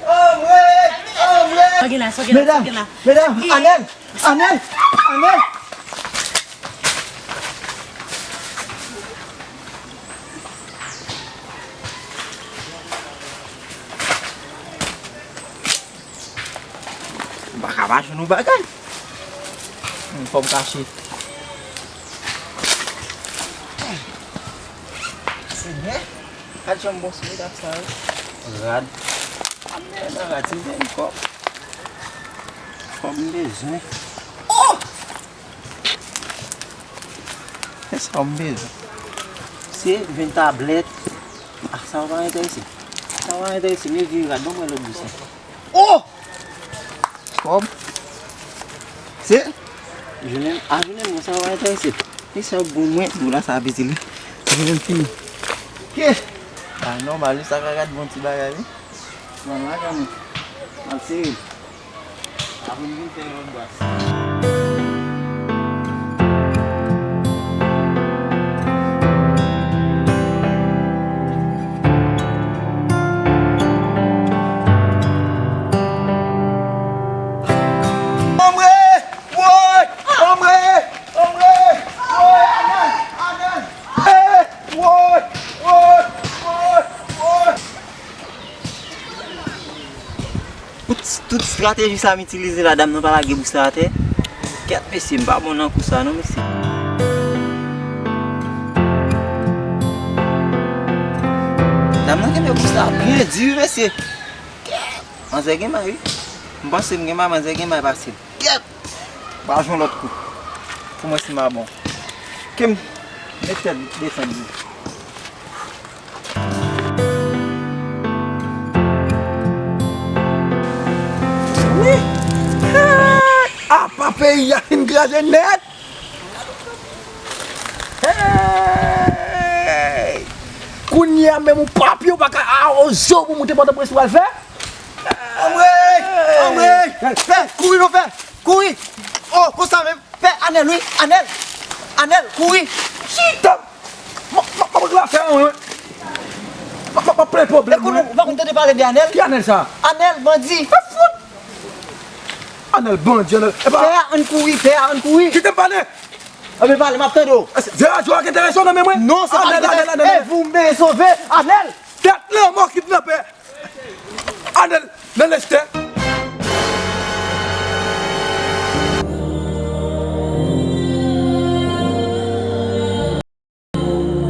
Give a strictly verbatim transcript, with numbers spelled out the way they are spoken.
Anmwey! Anmwey! Sa gen la, sa gen la, sa gen la. Medam, medam, Anèl! Anèl! Anèl! M pa ka pa jwenn yon bagay. Hmm, fò m kache. Senyè, gad jan m bon sou medam sa yo. Rad. Amèn, rad, se vin kòb. Fò m bezwen. Oh! Se sa m bezwen. Se vin tablèt. Ah, sa w pa enterese. Sa w pa enterese, men vye rad, ban mwen lòt bous la. Oh! Kòb. Se? Jounen, a jounen mwen sa w pa enterese. E sa w bon mwen, dola sa ap itil wi. Jounen fini. Ke? Ah, nòmal, wi, sa ka gad bon ti bagay, wi. Bon, la, kanmenm. Al sere. Apre m vin fè lòt bras. Anmwe! Woy! Anmwe! Anmwe! Woy! Anèl! Anèl! Eh! Woy! Woy! Woy! Woy! Tout, tout estrateji sa m itilize la, dam nan pa lage bous la atè. Kèt mesye, m pa bon nan kou sa non, mesye. Dam nan kenbe bous la byen di wi, mesye. Kèt! Manzè gen may wi. M panse m gen may, manzè gen may pase m. Kèt! Pa jwenn lòt kou. Pou mwen si m a bon. Ke m met tèt desann li. Wi. Apa peyi a fin kraze nèt. Hey! Kounye a menm yon papye ou pa ka awoze w pou moute Pòtoprens ou al fè. Anmwey! Anmwey! Fè! Kouri non fè! Kouri! Oh, konsa menm! Fè Anèl wi! Anèl! Anèl! Kouri! Chita! M ap, m ap, m ap la fè anyen wi! M ap, m ap, m ap plen pwoblèm wi! Ou pa konn tande pale de Anèl? Ki Anèl sa? Anèl bandi! Fè fout! Anèl bandi, Anèl! Epa! Fè a ann kouri! Fè a ann kouri! Kite m pale! Anben pale, m ap tande w! Vye radyo a k enterese w nan men mwen? Non, se pa Anèl, Anèl, Anèl! E vou men sove! Anèl! Tèt lanmò kidnapè! Anèl, nan lestè.